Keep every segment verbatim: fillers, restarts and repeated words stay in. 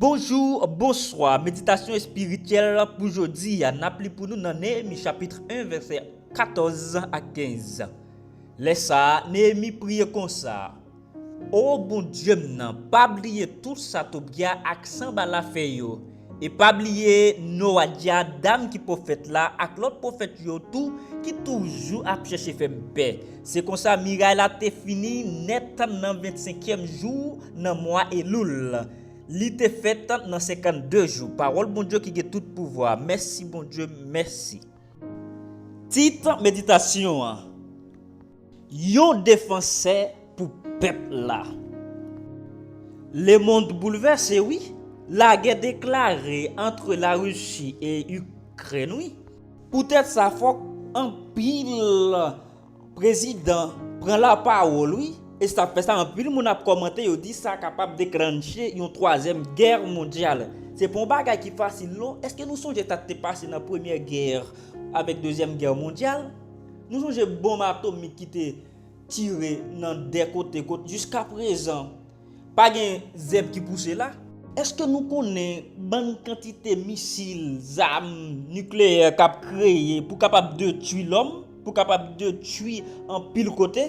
Bonjou, bonswa. Meditasyon espirityèl pou jodi a, n ap li pou nou nan Neyemi chapit en, vèsè katòz a kenz. Lè sa a, Neyemi priye konsa, O Bondye m nan, pa bliye tout sa Tobya ak Sanbalat fè yo, e pa bliye Nowadya, dam ki pwofèt la, ak lòt pwofèt yo tou ki toujou ap chèche fè m pè. Se konsa miray la te fini nèt nan vennsenkyèm jou nan mwa Eloul. Li te fèt nan senkannde jou. Pawòl Bondye ki gen tout pouvwa. Mèsi Bondye, mèsi. Tit meditasyon an, Yon defansè pou pèp la. Lemonn boulvèse, wi. Lagè deklare ant Larisi e Ikrèn, wi. Poutèt sa, fòk anpil prezidan pran lapawòl, wi. E sa fè sa, anpil moun ap kòmante, yo di sa kapab deklanche yon twazyèm gè mondyal. Se pa yon bagay ki fasil, non. Èske nou sonje sa k te pase nan premyè gè avèk dezyèm gè mondyal? Nou sonje bonm atomik ki te tire nan de kote, kot jiska prezan pa gen zèb ki pouse la? Èske nou konnen bann kantite misil, zam nikleyè k ap kreye pou kapab detwi lòm, pou kapab detwi anpil kote?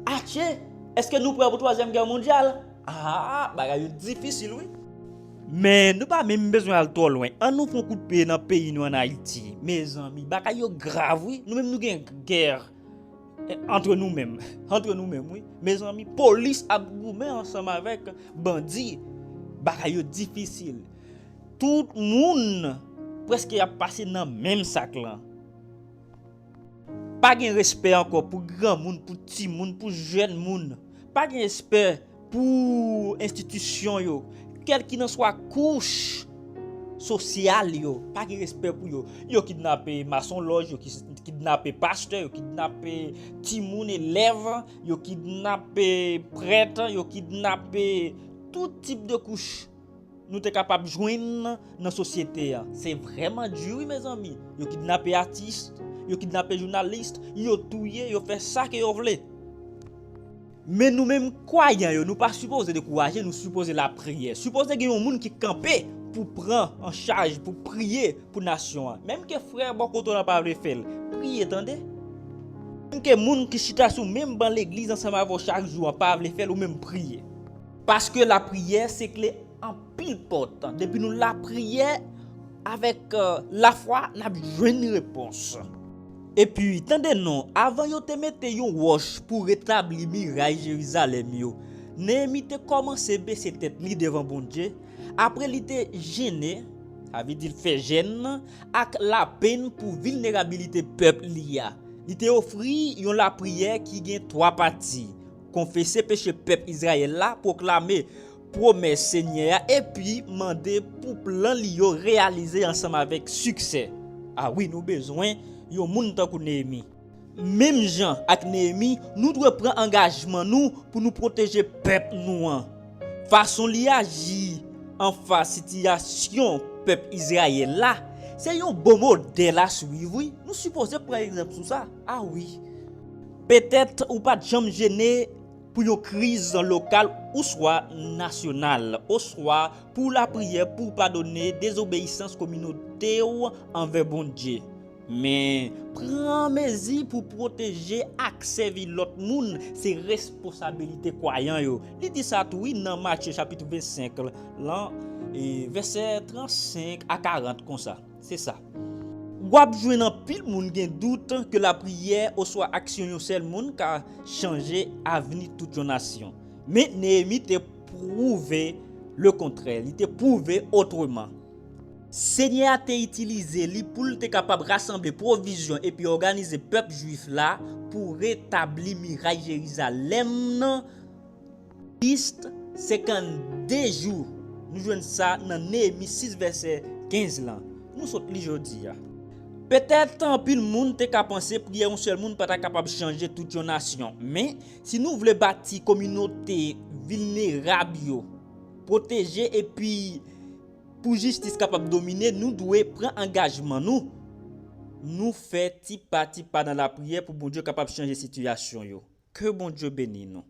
Atchè! Èske nou prè pou twazyèm gè mondyal? Ah, bagay yo difisil, wi. Men nou pa menm bezwen al twò lwen. Ann nou fè yon kout pye nan peyi nou ann Ayiti. Mezanmi, bagay yo grav, wi. Nou menm nou gen gè antre nou menm. Antre nou menm, wi. Mezanmi, polis ap goumen ansanm avèk bandi. Bagay yo difisil. Tout moun prèske ap pase nan menm sak lan. Pa gen respè ankò pou granmoun, pou timoun, pou jèn moun. Pa gen respè pou enstitisyon yo, kèlkilanswa kouch sosyal yo, pa gen respè pou yo. Yo kidnape masonlòj, yo ki-, kidnape pastè, yo kidnape timoun elèv, yo kidnape prèt, yo kidnape tout tip de kouch nou te kapab jwenn nan sosyete a. Se vrèman di, wi, mezanmi. Yo kidnape atis, yo kidnape jounalis, yo touye, yo fè sa ke yo vle. Men nou menm kwayan yo, nou pa sipoze dekouraje, nou sipoze lapriyè. Sipoze gen yon moun ki kanpe pou pran an chaj, pou priye pou nasyon an. Menm ke frè bò kote w lan pa vle fè l, priye tande. Menm ke moun ki chita sou menm ban legliz ansanm avè w chak jou an pa vle fè l, ou menm priye. Paske lapriyè se kle anpil pòt. Depi nou lapriyè avèk, euh, lafwa, n ap jwenn repons. Epi, tande non, avan yo te mete yon wòch pou retabli miray Jerizalèm yo, Neyemi te kòmanse bese tèt li devan Bondye. Apre li te jene, sa vle di l fè jèn, ak lapenn pou vilnerabilite pèp li a. Li te ofri yon lapriyè ki gen twa pati. Konfese peche pèp Izrayèl la, pwoklame pwomès Senyè a, epi mande pou plan li yo reyalize ansanm avèk siksè. A wi, nou bezwen yon moun tankou Neyemi. Menm jan ak Neyemi, nou dwe pran angajman nou pou nou pwoteje pèp nou an. Fason li aji anfas sitiyasyon pèp Izrayèl la, se yon bon modèl a swiv, wi. Nou sipoze pran egzanp sou sa. A wi. Petèt ou pa t janm jene pou yon kriz lokal oswa nasyonal, oswa pou lapriyè pou w padone dezobeyisans kominote w anvè Bondye. Men, pran mezi pou pwoteje ak sèvi lòt moun, se responsabilite kwayan yo. Li di sa tou, wi, nan Matye chapit vennsenk lan, e, vèsè trannsenk a karant konsa. Se sa. W ap jwenn anpil moun gen dout ke lapriyè oswa aksyon yon sèl moun ka chanje avni tout yon nasyon. Men Neyemi te pwouve lekontrè, li te pwouve otreman. Senyè a te itilize li pou l te kapab rasanble pwovizyon epi òganize pèp jwif la pou retabli miray Jerizalèm nan jis senkannde jou. Nou jwenn sa nan Neyemi sis vèsè kenz lan. Nou sot li jodi a. Petèt anpil moun te ka panse priyè yon sèl moun pa ta kapab chanje tout yon nasyon. Men, si nou vle bati kominote vilnerab yo, pwoteje epi pou jistis kapab domine, nou dwe pran angajman nou. Nou fè ti pa ti pa nan lapriyè pou Bondye kapab chanje sitiyasyon yo. Ke Bondye beni nou.